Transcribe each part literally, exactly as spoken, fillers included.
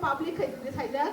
Public khai saijak.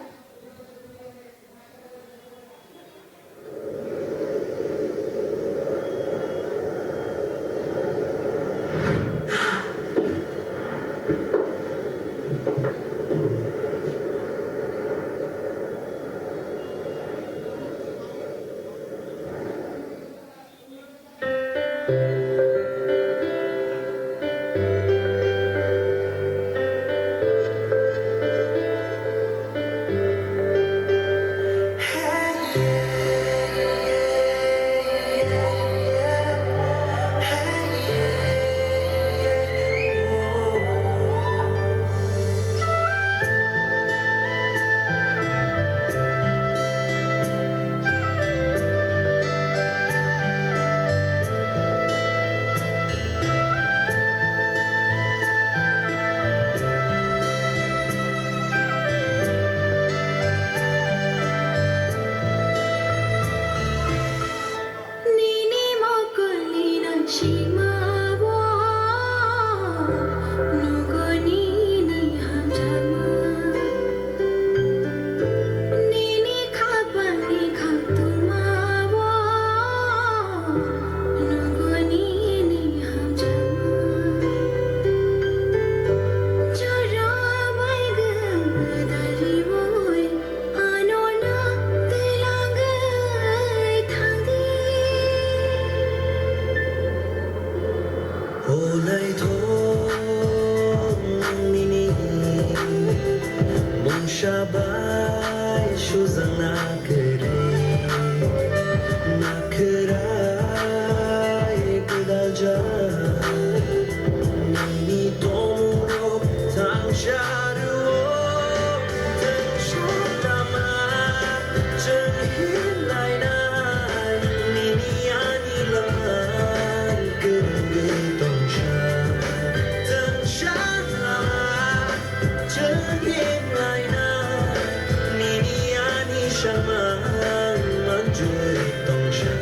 Nini mokolni nangsimao nugo nini hamjakma. Nini khapalni khatungmao nugo nini hamjakma. Jora bai gwdaliui Ano no twilangwi thangdi. O naithok nini mungsa bai sujak na kwrwi, na kwrai gwdaljak. Nini tongmungrok thangsa rwo, thangsa lama chwng hinlainai. Nini ani lang kwrwngwi tongsa, thangsa lama chwng hinlainai. Nini ani samang manjui tongsa.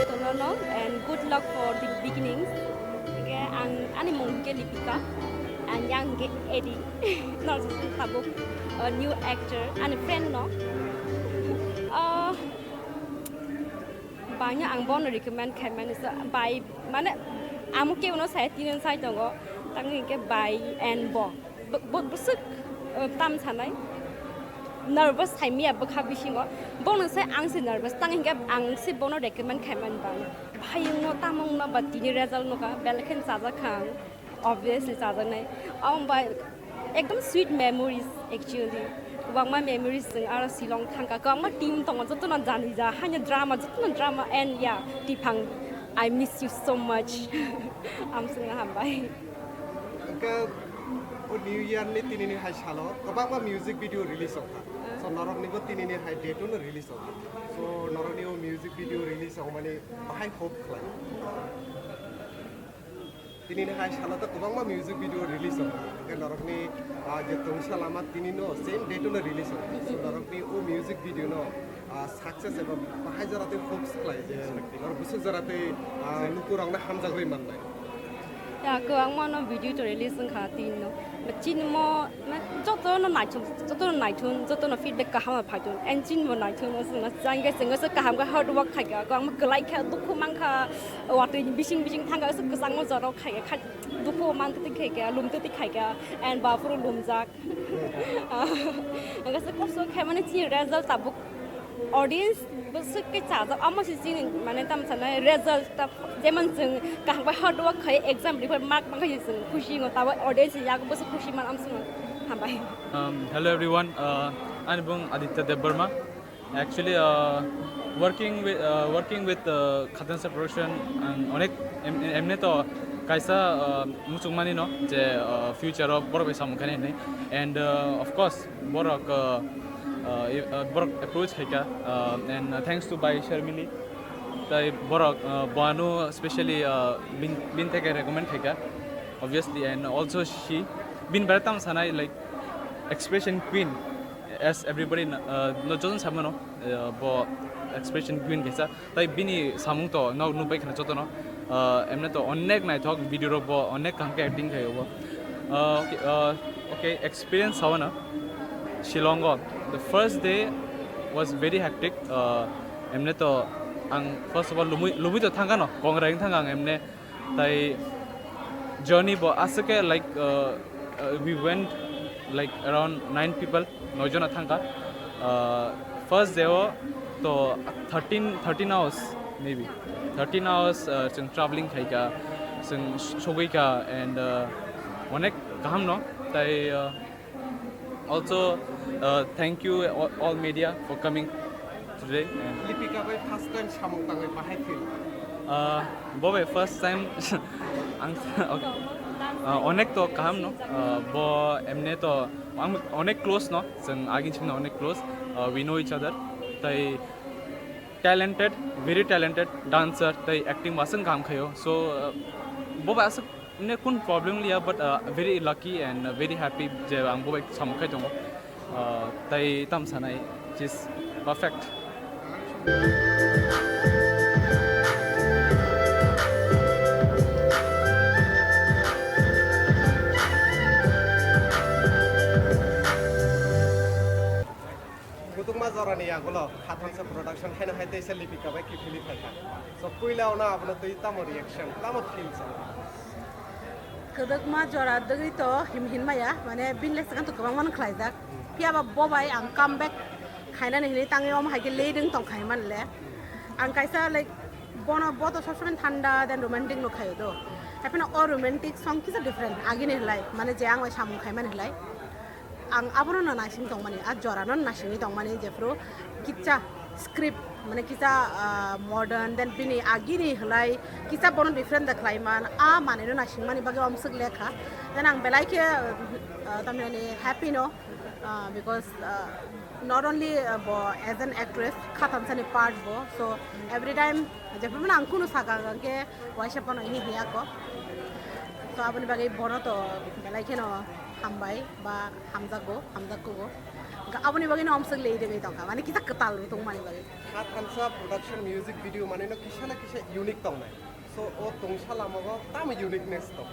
Tono no, and good luck for the beginnings. Hingke ang ani mung hingke Lipika, and yang hingke Edi. Nor tabuk, uh, new actor, ani friend no. Uh, bangya ang bono recommend khaimani sa, bai, mane, amo kebo no sai tini sai tongo, tang hingke bai and bo. Bo, bo, bwswk, uh, tam sanai. Nervous saimaya bwkha bisingo. Bono se ang se nervous. Tang hingke ang se bono recommend khaimani bang. Bhai wngno, tamo wngno, ba tini result no ka, belai kheno chajak kha ang. Obviously chajaknai. Ang bai ekdom sweet memories actually. Kwbangma memories chwng aro Shillong thangkha. Kwbangma team tongo, jotono janija, haino drama, jotono drama and yeah, Tiphang, I miss you so much. Amswkno hambai. Hwnkhe o New Year ni tinini hai salo kwbangma music video release wngkha. So noroknibo tinini hai date-o no release wngkha. So norokni o music video release wngmani bahai hope khlai. Tinini hai salo to kwbangma music video release wngkha. Hwnkhe norokni, ah, je tongsa lama tinino same date-o no release wngkha. So norokni o music video no ah, success eba bahai jora tei hopes khlai je norok bwswk jora tei, ah, lukurokno hamjagwi mannai. Ya, kwbangma no video to release wngkha tinno. Chini mo, ma, jotono naithok, jotono naithok, jotono feedback kaham phaithok. And chini bo naithok, no chwngno changkhe chwngno se kaham khe hard work khaikha, kwbangma kwlai kha, dukhu mankha, watwi bising bising thangkha, se kwchangma jorao khaikha, kha-, dukhu mankha tei khaikha, lumtwi tei khaikha, and baphuru lumjak. Ang khe kosto khe mane chini result tabuk audience bwswk khe chajak, omo se chini mane tamo sanai result ta, jemon chwng kaham khe hard work khai exam report mark man khai chwng khusi wngo, tabuk audience yago bwswk khusi man amswkno hambai. Um, hello everyone, uh, ani bung Aditya Debbarma. Actually, uh, working with, uh, working with, uh, Khatansa Production, ang onek em-, emne to Kaisa, uh, muchungmani no je, uh, future o borok bai samung khainai hinwi. And, uh, of course, borok, uh, uh, i- uh, borok approach khaika, uh, and, uh, thanks to Bai Sharmili. Tai borok, uh, boano specially, uh, bin, bin theke recommend khaika, obviously, and also she bin berai tam sanai, like, expression queen, as everybody, uh, no joton samano, uh, bo expression queen kaisa. Tai bini samung to no nubai khna jotono, uh, emne to onek naithok video ro bo onek kaham khe acting khaio bo. Uh, okay, uh, okay, experience sawana Shillong o. The first day was very hectic. Uh, emne to ang first of all lumui lumui to thangkha no, kongra wng thangkha ang emne. Tai journey bo aswk khe, like, uh, uh, we went, like, around nine people, noi jona thangkha. Uh, first day o to thirteen, thirteen hours, maybe thirteen hours, uh, chwng traveling khaika, chwng sogwika, and, uh, onek kaham no. Tai, uh, also, uh, thank you all, all media for coming today. And Lipika bai first time samung tangwi bahai feel? Uh, bo bai first time ang, okay. Uh, onek to kaham no. Uh, bo emne to ang onek close no, chwng agin chimna onek close. Uh, we know each other. Tai talented, very talented dancer, tai acting bo aswk kaham khaio. So, uh, bo bai aswk ne kun problem liya, but, uh, very lucky and, uh, very happy je ang bo bai samung khai tongo. Uh, tai tam sanai, which is perfect. Kutukma jorani yagulo Khathansa Production haino hai teisa Lipika bai kiphilwi phaikha. So, puila ono abono twi tamo reaction, tamo feel chalo? Kwdwkma jora dwgwi to him hinmaya, mane, bini le swkang to kwbangma no khlaijak. Phiya ba bo bai ang come back khainani hinwi tangwi omo hai khe leading tong khai man le. Ang kaisa, like, bono, bo to sob somoi thanda then romantic no khaio do. Hapheno o romantic song kisa different, agini hlai, mane, je ang bai samung khai mani hlai. Ang abono no naising tongmani, a jorano naisingwi tongmani, jephru kisa script, mane, kisa, ah, modern, then bini agini hlai kisa bono different da khlaiman, a manwino naisingmani bagwi omswk lekha. Then ang belai khe, ah, tamhinani happy no, ah, because, ah, not only, ah, bo as an actress, Khathansani part bo, so every time jephru mane ang kunu saka khe waisa bono hi hi ako. So aboni bagwi bono to belai kheno hambai ba hamjakgo, hamjakkugo. Hwnkhe aboni bagwino omswk lei degwi tongkha, mane kisa kwtal bo tongmani bagwi. Khathansa Production music video manwino kisa na kisa unique tongnai. So o tungsa lamago tamo uniqueness tong?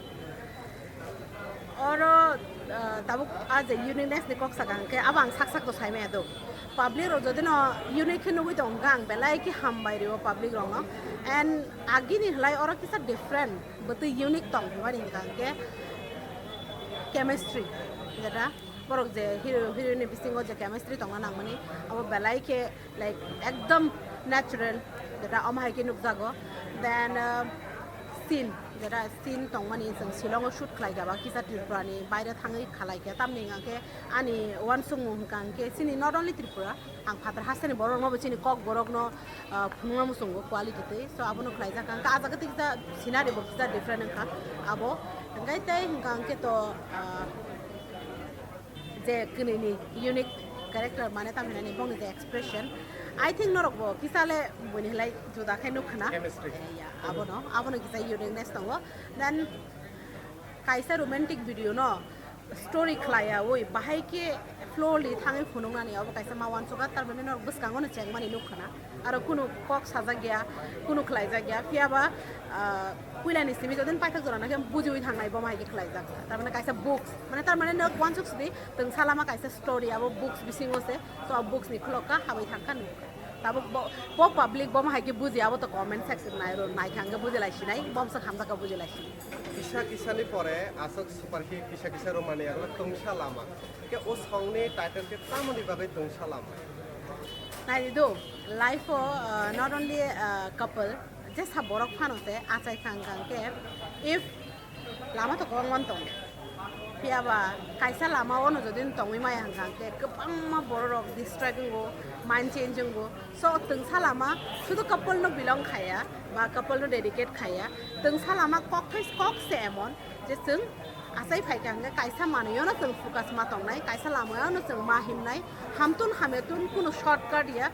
Oro, ah, tabuk a je uniqueness ni kok saka hwnkhe abo ang sak sak to sai maya do. Public rok jodi no unique khe nugwi tong hwnkhe ang belai khe hambai rio public rok no. And agini hlai oro kisa different, bwtwi unique tong hwnmani hwnkha hwnkhe chemistry, jeta borok je hero heroine ni bisingo je chemistry tongna nangmani abo belai khe, like, ekdom natural, jeta omo hai khe nukjago. Then, uh, scene, jeta scene tongmani chwng Shillong o shoot khlai kha ba kisa Tripura ni baire thangwi khalai kha, tamni hwnkha khe ani uansukmung hwnkha hwnkhe chini not only Tripura, ang phatar hasteni borok rokno bo chini kok borok no, ah, phunukna muchungo quality twi, so abono khlaijak kha. Hwnkhe ah jaga twi kisa scenery bo kisa different wngkha abo, hwnkhe tei hwnkha hwnkhe to, ah, je kwnwi ni unique character mane tamhinani bongni je expression, I think norok bo kisa le buini hlai juda khe nukha na. Chemistry. Ya, abono, abono kisa uniqueness tongo. Then kaisa romantic video no story khlaiyaui bahai khe flow li thangwi phunuknani abo kaisa ma uansukha, tar mane norok bwskango no chengmani nukha na. Aro kunu kok sajak ya, kunu khlaijak ya, phiya ba, ah, puilani simi jodin paithak jorano khe bujiui thangnai bo hai khe khlaijak. Tar mane kaisa books, mane tar mane nok uansuk sidi, twngsa lama kaisa story abo books bisingo se, so abo books ni khulok kha, habwi thangkha nukha. Tabuk bo, bo public bo hai khe buji abo to comment section nai ro, nai kha hwnkhe bujilai sinai, bo hamsa hamjak kha bujilai sinai. Kisa kisa ni pore aswk super hit kisa kisa romani yagulo tungsa lama. Khe o song ni title khe tamoni bagwi tungsa lama? Naidi do, life o, uh, not only, uh, couple, jesa borok phano se achai kha hwnkha hwnkhe, if lama to kwbangma tong, Phiya ba kaisa lama o no jodi no tongwi maya hwnkha hwnkhe kwbangma borok rok distract wngo, mind change wngo. So twngsa lama sudu couple no belong khaya ba couple no dedicate khaya. Twngsa lama kok thai kok se emon je chwng achai phaikha hwnkhe kaisa manwi o no chwng focus ma tongnai, kaisa lama o no chwng ma himnai, hamtun hamya tun kunu shortcut ya.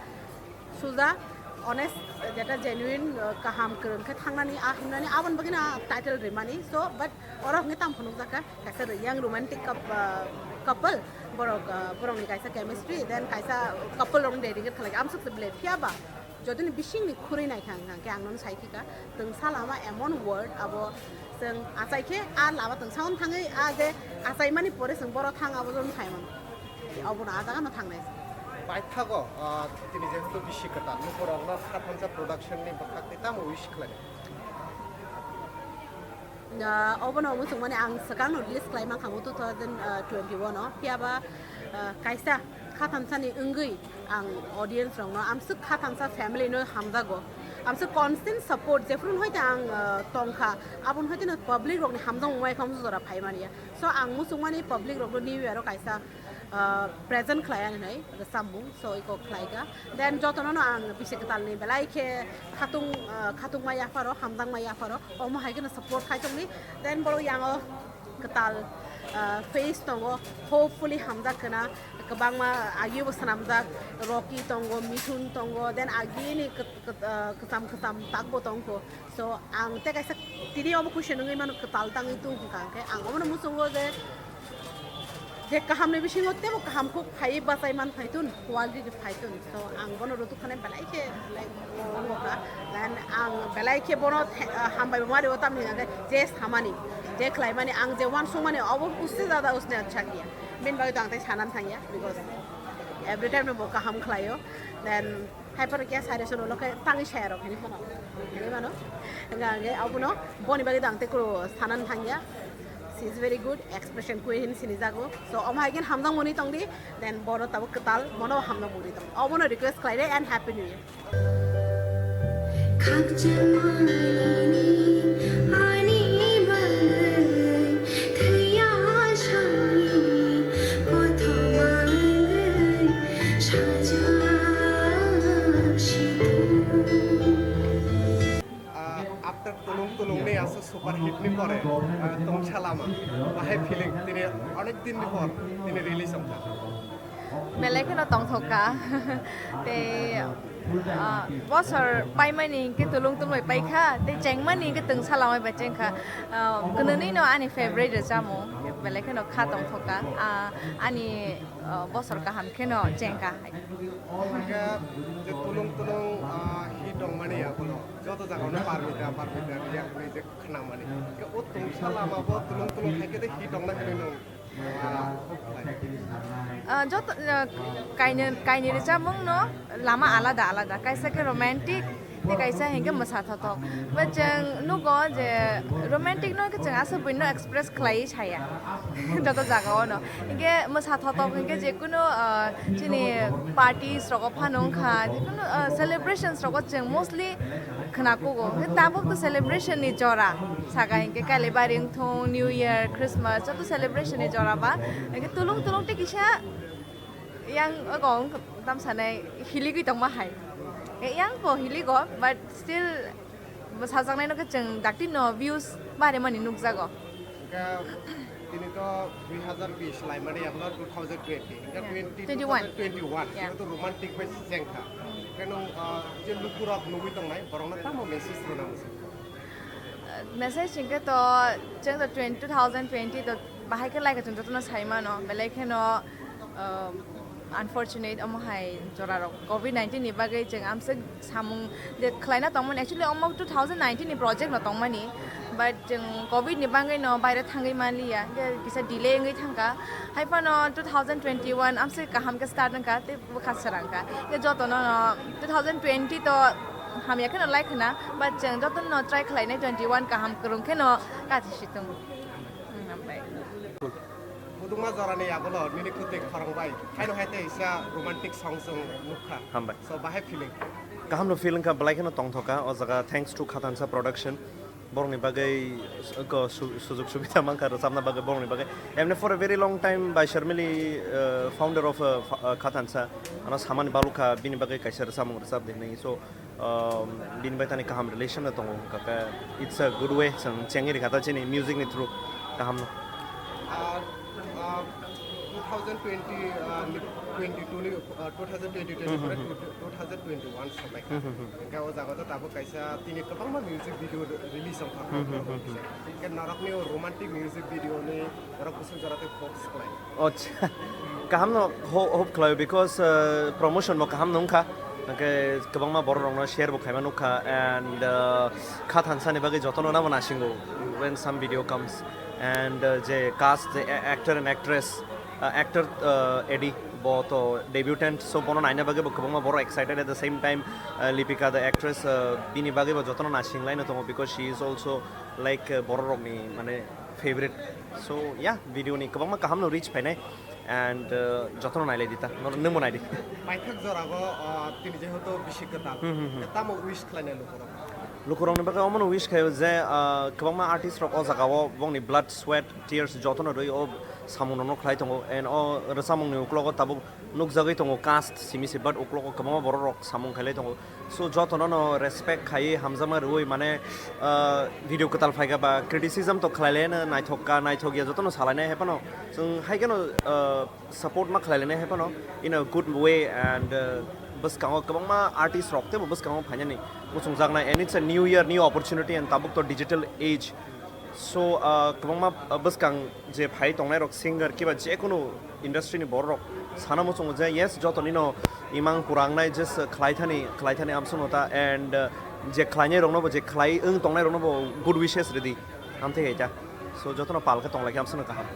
Suja, honest, jeta genuine, uh, kaham kwrwng khe thangnani, a himnani, aboni bagwino a title rimani. So, but oro hwnkhe tamo phunukjak kha, kaisa ro-, young romantic coup-, uh, couple, borok, uh, borokni kaisa chemistry, then kaisa couple rokni dating khe thalai, amsuk se belai phiya ba, jotoni bisingni khurui naikha hwnkha hwnkhe ang nono sai khika, twngsa lama emon word abo chwng achai khe a lama twngsa hwn thangwi a je achaimani pore chwng boro thang abo jono sai mano. Obono a jaga no thangnai. Paithago, ah, tini jehetu bisi kwtal, lukurokno Kha Thansa Production ni bwkhak tei tamo wish khlainai? Ah, obono omo chwngmani ang swkang no release khlai mankha two thousand twenty-one o. Phiya ba, ah, kaisa Kha Thansa ni wngwi ang audience rokno, amswk Kha Thansa family no hamjago. Amswk constant support, jephru hoite ang, ah, tongkha, aboni hoite no public rokni hamjakmung mai kha jora phai manya. So ang muchungmani public rokno New Year o kaisa ah, present khlai ani hinwi rwchapmung, so iko khlaika. Then jotono no ang bisi kwtalni belai khe khatung, ah, khatungma yapharo, hamjakma yapharo, omo hai kheno support khai tongdi. Then borok yango kwtal, ah, face tongo, hopefully hamjak khna, kwbangma agibo swnamjak, Rocky tongo, Mithun tongo, then agini kwt-, kwt-, ah, kwcham kwcham takbo tongkho. So ang tei kaisa tini obo question wngwi mano, kwtal tangwi tong hwnkha hwnkhe ang obono muchungo je, je kahamni bisingo teibo kaham kuk phaiwi bachai man phaitun, quality phaitun. So ang bono rutuk khane belai khe, like, wngkha. Then ang belai khe bono the-, ah, hambai bo mario, tamni hwnkhe je samani, je khlaimani, ang je uansukmani obo usse jada usne achha kiya. Bini bagwi to ang tei sanan thangya, because every time no bo kaham khlaio. Then Hai phano khe sari sono lokhe tangwi saya rok hini phano. Hini mano. Hingkha hingkhe abono boni bagwi dang tei kuro sanan thangya. She is very good, expression queen hini sini jago. So omo hai khe hamjak mani tongdi, then bono tabuk kwtal, bono hamjak mani tong. Obono request khlai re and happy new year. Khakchangmani ani bagwi thwiya sani kothoma wngwi sajak situng. Ah, after Tulung Tulung ni aswk super hit ni pore, ah, Tongsa Lama, bahai feeling, tini onek din ni por tini release wngkha. Belai kheno tongthok kha. Tei, ah, bosor paimani hwnkhe Tulung Tulung bai paikha, tei chengmani hwnkhe Tongsa Lama bai chengkha. Ah, kwnwi no ani favorite rwchapmung, belai kheno kha tongthok kha. Ah, ani, ah, bosor kaham kheno chengkha. Hwnkhe je Tulung Tulung, ah, hit wngmani yagulo joto jagao no Parmita, Parmita riya hwnwi je khnamani. Hwnkhe o Tongsa Lama bo Tulung Tulung hai khe de hit wngna hinwi nung Ah, joto, ah, kaini, kaini rwchapmung no lama alada alada. Kaisa khe romantic, tei kaisa hinkhe mwsa thothok. Bo chwng nugo je romantic no khe chwng aswk buino express khlaiwi saya. Joto jagao no. Hinkhe mwsa thothok hinkhe je kunu, ah, chini parties rogo phano wngkha, je kunu, ah, celebrations rogo chwng mostly khwnakugo. Hwnkhe tabuk to celebration ni jora. Saka hinkhe Kailaibari wngthung, New Year, Christmas, joto celebration ni jora ba. Hinkhe Tulung Tulung tei kisa yang ogo wng tamsanai hiligwi tongma hai. Hinkhe yang bo hiligo, but still bo sajaknai no khe chwng dakti no views barimani nukjago. Hinkhe tini to dui hazar bish laimani, ebono two thousand twenty. Hinkhe Yeah. twenty, Twenty-one. two thousand twenty-one. Yeah. Ebono to romantic bai chengkha. Hinkhe nwng, ah, je lukurok nugwi tongnai, borokno tamo message rwna muchung? Message hinkhe to, chwng to twenty, two thousand twenty to bahai khe lai khe chwng jotono sai mano, belai kheno, um, unfortunate omo hai jora rok covid nineteen ni bagwi chwng amswk samung je khlaina tongmani, actually omo two thousand nineteen ni project no tongmani, but chwng covid ni bagwi no baire thangwi manliya, hinkhe kisa delay wngwi thangkha, hai phano two thousand twenty-one amswk kaham khe start wngkha tei bwkha srang kha. Khe jotono no two thousand twenty to hamya kheno lai khna, but chwng jotono no try khlainai twenty-one kaham kwrwng kheno kathi situng. Hmm, hambai. Budukma jorani yagulo nini kwtwi khorang bai haino hai tei isa romantic song chwng nukha. Hambai. So, bahai feeling? Kaham no feeling kha, belai kheno tongthok kha o jaga, thanks to Kha Thansa Production. Borokni bagwi ko su-, sujug subida mankha rwchapna bagwi borokni bagwi. Emni for a very long time by Sharmili, uh, founder of, uh, fa-, uh, Khathansa, ano samani balukha bini bagwi kaisa rwchapmung rwchap di hinwi. So, um, bini bai tani kaham relation no tongo, kaka it's a good way, chwng chengwi rikha ta chini music ni through kaham no. Ar, ah, two thousand twenty, ah, twenty-two ni, ah, two thousand twenty, twenty-four, two thousand twenty-one somai kha. Hwnkhe o jaga o tabuk kaisa tini kwbangma music video re-, release wngkha. Hwnkhe norokni o romantic music video ni norok bwswk jora tei focus khlai? Acha, kaham no ho-, hope khlaio because, uh, promotion bo kaham no wngkha. Hwnkhe kwbangma borok rokno share bo khaima nukha and, uh, Khathansa ni bagwi jotono nabo nasingo when some video comes. And, uh, je cast, je a-, actor and actress, uh, actor, uh, Eddie, bo to debutant, so bono naina bagwi bo kwbangma borok excited. At the same time, uh, Lipika, the actress, uh, bini bagwi bo jotono nasing laino tongo because she is also, like, uh, borok rokni, mane, favorite. So, yeah, video ni kwbangma kaham no reach phainai and, uh, jotono nailai di ta, nor-, nwngbo nai di. Paithak jora bo, uh, tini jehetu bisi kwtal, hmm, hmm, hmm, tamo wish khlainai lukurok? Lukurokni bagwi omono wish khaio je, ah, kwbangma artist rok o jaga o bongni blood, sweat, tears jotono rwi o samung rokno khlai tongo and o rwchapmung ni uklogo tabuk nukjagwi tongo cast simi se, but uklogo kwbangma borok rok samung khailai tongo. So jotono no respect khaiwi hamjakma rwui mane, ah, video kwtal phaikha ba criticism to khlailaino, naithok ka naithok ya jotono salainai hai phano chwng hai kheno, ah, support ma khlai lainai hai phano in a good way and, uh, bwskango kwbangma artist rok teibo bwskango phainani muchungjaknai and it's a new year, new opportunity and tabuk to digital age. So, uh, kwbangma, uh, bwskang je phai tongnai rok singer kiba je kunu industry ni borok rok sana muchungo je yes joto nino imang purang nai just khlai thani, khlai thani amsong ta and, uh, je khlainai rokno bo je khlai wng tongnai rokno bo good wishes ridi amtwi hai ta. So jotono pal khe tong lai khe amsong kaham.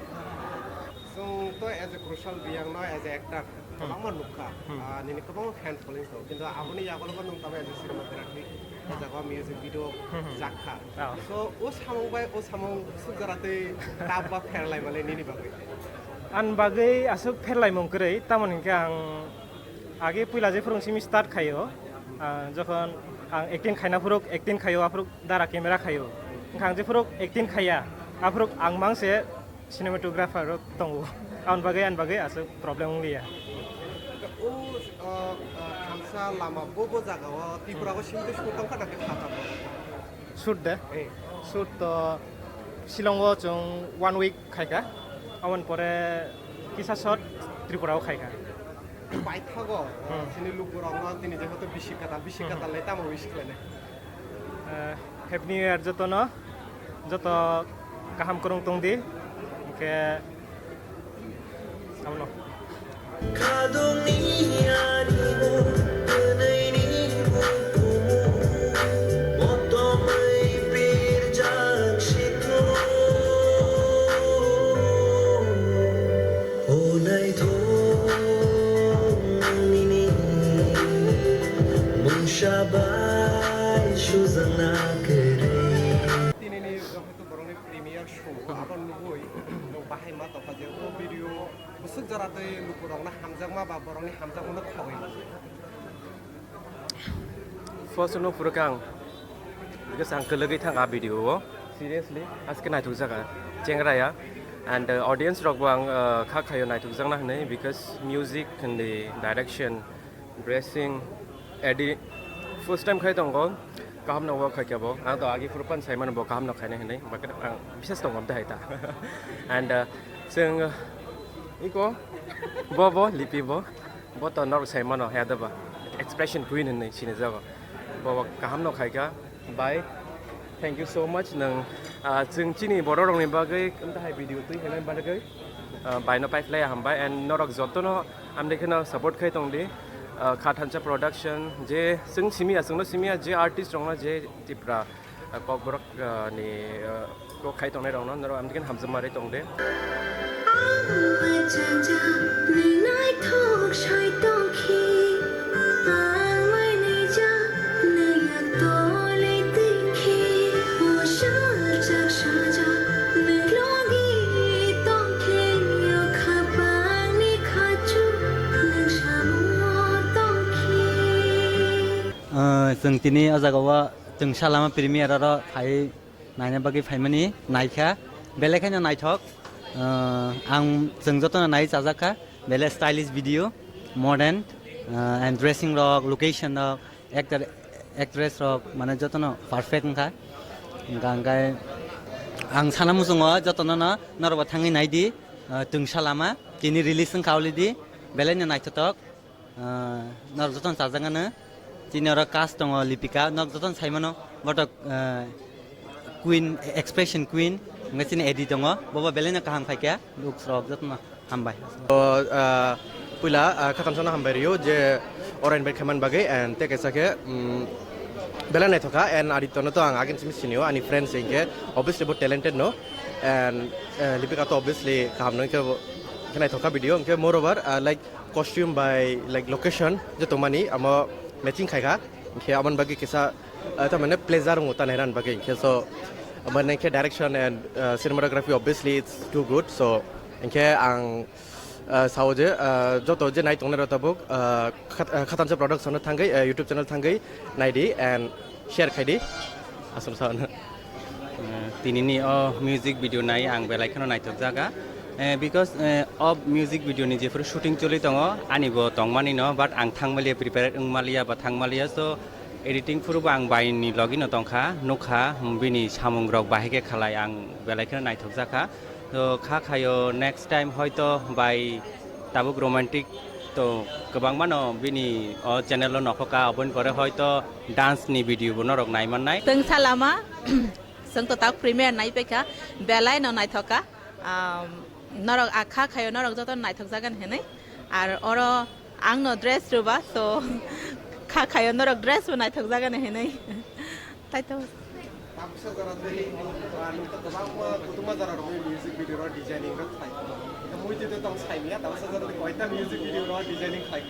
Chwng to as a Kushal Reang no as a actor, hmm, kwbangma nukha. Hmm. Ah, nini kwbangma fan following tongo. Kintu aboni yagulogo nwng tamo as a cinematography, o jaga music video, hmm, hmm, jakha. Oh. So, o samung bai, o samung suk jora tei tap ba pherlai male nini bagwi? Ani bagwi aswk pherlaimung kwrwi, tamoni hinkhe ang age puila je phwrwng simi start khaio, ah, jokhon ang acting khaina phuruk, acting khaio, aphuruk dara camera khaio. Wngkha ang je phuruk acting khaiya, aphuruk ang mangse cinematographer rok tongo. Aboni bagwi, ani bagwi aswk problem wng liya. O, uh, uh, thansa lama bo, bo jaga o Tripura o simi shoot tong kha na khe kha tamo? Shoot de? Eh. Shoot to Shillong o chwng one week khaikha. Aboni pore kisa shot Tripura o khaikha. Paithago, hmm, chini lukurokno tini jehetu bisi kwtal, bisi, hmm, kwtal lai tamo wish khlainai? Eh, Happy New Year jotono, joto kaham kwrwng tong di, hinkhe abono. O naithok nini mungsa bai sujakna kwrwi. Tinini jokhon borokni premiere show, abo nugwi nwng bahai ma tongkha je o video bwswk jora tei lukurokno hamjakma ba borokni hamjakmano khogwi mano. First no phuru khe ang, because ang kwlwgwi thang a video o. Seriously, aske naithok jaga chengraya. And, uh, audience rok bo ang, uh, kha khaio naithok jakna hinwi, because music and the direction, dressing, edit, first time khai tongo, kaham no work khai khe bo. Ang to agi phuru pan sai mano bo kaham no khaina hinwi, but ang bisas tongo amte hai ta. And, uh, chwng, uh, iko, bo, bo, Lipi bo. Bo to norok sai mano, ya da ba? Expression queen hinwi sinijago. Bo, bo kaham no khaikha. Bai, thank you so much. Nwng, ah, chwng chini borok rokni bagwi, amta hai video twi hwnwi bagwi, ah, bai no paiphlai hambai. And norok jotono amni kheno support khai tong di. Ah, Kha Thansa Production, je chwng simiya, chwngno simiya, je artist rokno, je Tipra, ah, Kokborok, ah, ni, ah, kok khai tongnai rokno norok amtwkhe hamjakma rwi tong de. Ang machajak ni naithok sai tongkhe, ang mainijak ni yak tole tongkhe, o sajak sajak ni logi tongkhe, o khapang ni khachu ni samungo tongkhe. Ah, chwng tini o jaga o chwng salama premiere oro phai Naina bagwi phaimani naikha, belai kheno naithok. Ah, ang chwng jotono nai chajakha, belai stylish video, modern, ah, and dressing rok, location rok, actor, actress rok, mane jotono perfect wngkha. Hwnkha hwnkhe ang sana muchungo jotono no norokbo thangwi naidi, ah, Tungsa Lama, tini release wngkha already, belai no naithotok. Ah, norok jotono chajakgano. Chini oro cast tongo Lipika, norok jotono saimano, boto, ah, Queen, expression queen, hwnkhe chini Eddie tongo, bobo belai no kaham khaikha, looks rok jotono hambai. O, ah, puila, ah, khathamsano hambai rio je oro invite khaimani bagwi, and tei kaisa khe, mm, belai naithokha, and Aditya no to ang agin simi sinio, ani friends hinkhe obviously bo talented no, and, eh, Lipika to obviously kaham no hinkhe bo, khe naithokha video, hinkhe moreover, ah, like, costume by, like, location je tongmani amo matching khaikha, hinkhe aboni bagwi kisa, ah, tamane pleasure wngo ta nairan bagwi, hinkhe so aboni hinkhe direction and, ah, cinematography obviously it's too good, so hinkhe ang, ah, sao je, ah, joto je nai tongnai rok tabuk, ah, khat-, ah, Khatansa Production no thangwi, ah, YouTube channel thangwi naidi and share khaidi, aswk sao no. Eh, tinini o music video nai ang belai kheno naithok jaga. Eh, because, eh, o music video ni jephuru shooting choli tongo, ani bo tongmani no, but ang thangmaliya, prepared wngmaliya ba thangmaliya, so editing phuru bo ang bai ni logi no tongkha, nukha, hmm, bini samung rok bahai khe khalai ang belai kheno naithok jakha. To kha khayo next time hoito bai tabuk romantic to kwbangma no bini o channel o nokhoka, oboni pore hoito dance ni video bo norok nai mannai. Tungsa Lama, chwng to tak premiere nai paikha, belai no naithoka. Um, norok a kha khayo norok joto naithok jagan hinwi. Ar oro ang no dress rwba, so kha khayo norok dress bo naithok jagan hinwi. Taito. Tamsa jora de, ah, nung to kwbangma, kwbangma jora rok music video rok designing rok khlai. Mui twi tong sai mia, tamsa jora de koita music video rok designing khlai.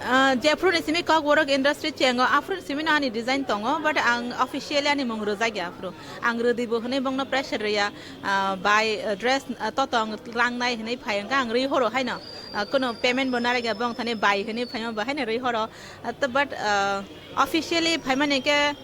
Ah, jephru ni simi Kokborok industry chengo, aphru ni simi no ani design tongo, but ang officially ani mung rwjak ya aphru. Ang rwdi bo hwnwi bongno pressure rwya, ah, bai, ah, dress, ah, totong rang nai hwnwi phai hwnkha ang rwi horo haino. Ah, kuno payment bo narwk ya bong thani bai hwnwi phaima bo haino rwi horo. Ah, to, but, ah, officially phaimani khe,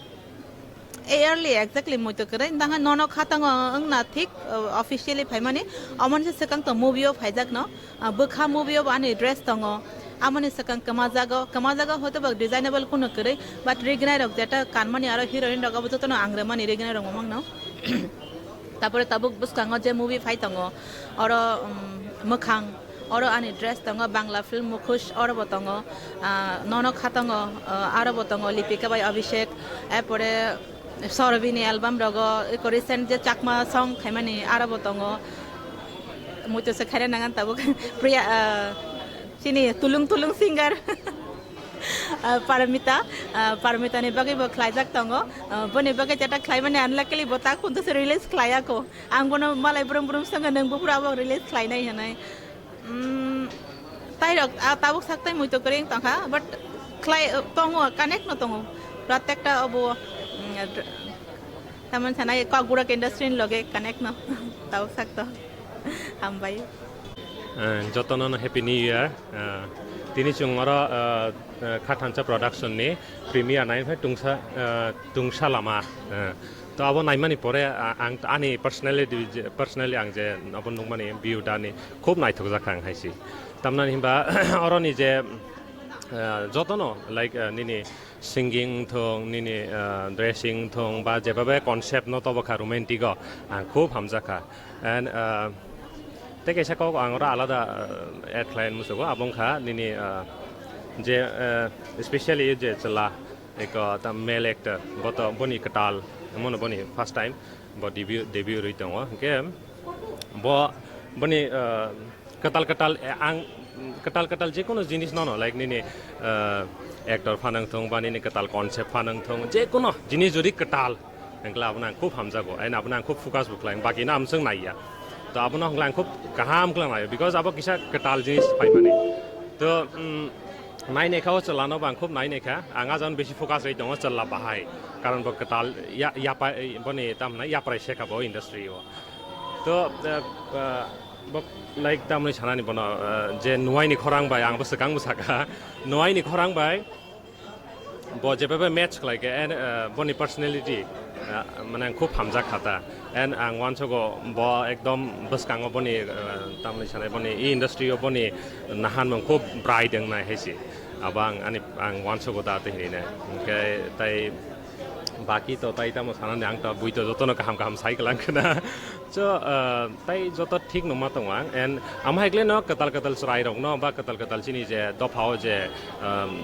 early exactly muitu kwrwi, dangha nono khatango wngna thik, uh, officially phaimani, omoni se swkang to movie o phaijak no, uh, bwkha movie o bo ani dress tongo, amoni swkang kwmajago, kwmajago hoito ba designable kuno kwrwi, but rignai rok jeta kanmani aro heroine rok abo jotono ang rwmani rignai rok mamang no. Tapore tabuk bwskango je movie phai tongo, oro, um, Mwkhang, oro ani dress tongo, Bangla film Mukhosh, oro bo tongo, ah, nono kha tongo, ah, aro bo tongo, Lipika bai Abhishek, erpore Sorobini album rogo, eko recent je Chakma song khaimani, aro bo tongo, muitu se khaina nangan tabuk, Priya, ah, chini tulung tulung singer. Ah, Parmita, ah, Parmita ni bagwi bo khlaijak tongo. Ah, boni bagwi jeta khlaimani unluckily bo tak phunto se release khlaiya ko. Ang bono malai brum brum swngo, nwng buphuru abo release khlainai hinwi. Mm, tai rok, ah, tabuk sak tai muitu kwrwi wng tongkha, but khlai, tongo, connect no tongo. Protekta obo, mm, dr-, tamon sanai Kokborok industry ni loge connect no. Tabuk sak to. Hambai. Eh, jotono no Happy New Year. Eh, tini chwng oro, eh, eh, Khathansa Production ni premiere nai phai Tungsa, eh, Tungsa Lama. Eh, to abo naimani pore, ah, ang ani personally, personally ang je abo nukmani view dani khub naithok jakha ang haisi. Tamnani himba oroni je, eh, jotono, like, eh, nini singing thung, nini, ah, dressing thung, ba jebabe concept no tobo kha romantic o, ang khub hamjakha. And, ah, tei kaisa kok ang oro alada, ah, add khlai musugo, abo wngkha nini, ah, je, ah, specially je chwla, eko ta male actor, bo to boni kwtal, omono boni first time bo debut, debut rwi tongo. Hwnkhe bo, boni, ah, kwtal kwtal, eh, ang kwtal kwtal je kono jinis nono, like nini, eh, actor phanang thung ba nini kwtal concept phanang thung, je kono jinis jodi kwtal, hwnkhe abono ang khub hamjago, and abono ang khub focus bo khlai, baki no amswng naiya. To abono hwnkhe ang khub kaham khlai naio, because abo kisa kwtal jinis phaimani. To, mm, nainai kha o chwla no bo ang khub nainai kha, ang a jagao besi focus ri tongo chwla bahai, karon bo kwtal ya, yapa, boni tamni yaprai se kha bo industry o. To, eh, eh, bo, like, tamni sanani bono, eh, je nuaini khorang bai, ang bo swkang bo saka, nuaini khorang bai, bo jebabe match khlai khe, and, eh, boni personality, Ah, mane ang khub hamjak kha ta. And ang uansugo bo ekdom bwskango boni, ah, tamni sanai boni, e industry o boni nahan mung khub bright wngnai hai se. Abo ang ani, ang uansugo ta tei hinwi nai. Hwnkhe tai baki to tai tamo sanani ang to bui to jotono kaham kaham sai kwlang khna. So, ah, tai joto thik nungma tongo ang. And amo hai khlai no kwtal kwtal chwrai rokno ba kwtal kwtal chini je dophao je, um,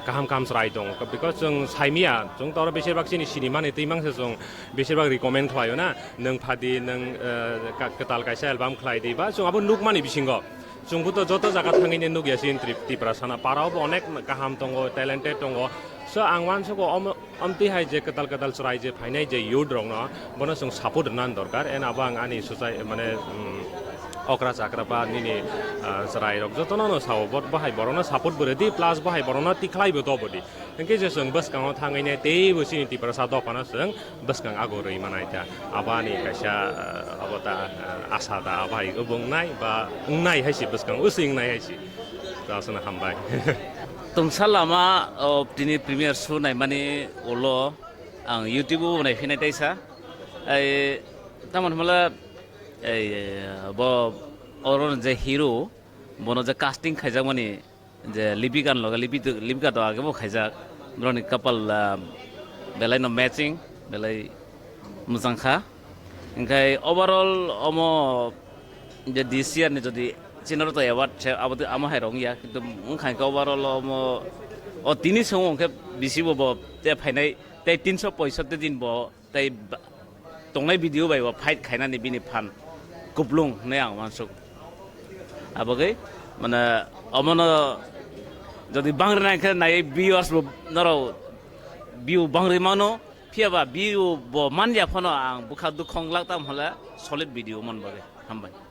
kaham kaham chwrai tongo. Because chwng saimia, chwng to oro besir bak chini sinimani twi mang se chwng besir bak recommend khlaio na, nwng phadi, nwng, eh, ka-, kwtal kaisa album khlai di, ba chwng abo nukmani bisingo. Chwngbo to joto jaga thangwi ne nukya sin Trip-, Tiprasa na. Para o bo onek kaham tongo, talented tongo. So ang uansugo omo, omtwi hai je kwtal kwtal chwrai je phainai je youth rokno, bono chwng support rwna dorkar. And abo ang ani sochai, mane, mm, okra chakra ba nini, ah, chwrai rok jotono no sao, bo, bo hai borokno support bo rwdi, plus bo hai borokno tikhlai bo to bo di. Hwnkhe je chwng bwskango thangwi ne teibo chini Tiprasa dophano chwng bwskang ago rwi manai ta. Abo ani kaisa, ah, abo ta, ah, asa ta, abo hai wng nai ba wng nai hai se bwskang, usui wng nai hai se. Chasana hambai. Tungsa lama, o, tini premiere show naimani ulo ang YouTube o naiphinai taisa. Ai, tamon hwnla, ei, bo oro je hero, bono je casting khaijakmani, je Lipika loge, Lipi-, Lipika to age bo khaijak, boroni kapal, ah, belai no matching, belai mwchang kha. Hingkhai overall omo je this year ni jodi chinaro to award se abo, amo hai rong ya, kintu wngkha hingkhe overall omo o tini song hingkhe bisi bo, bo te phainai tei tinso poisotti din bo tei ba-, tongnai video bai bo fight khainani bini phan kuplung hinwi ang uansuk. Abagwi, mane, omono jodi bangri nai khe nai viewers bo norok view bangri mano, phiya ba view bo manya phano ang bwkha dukhong glak tam hole solid video man bagwi. Hambai.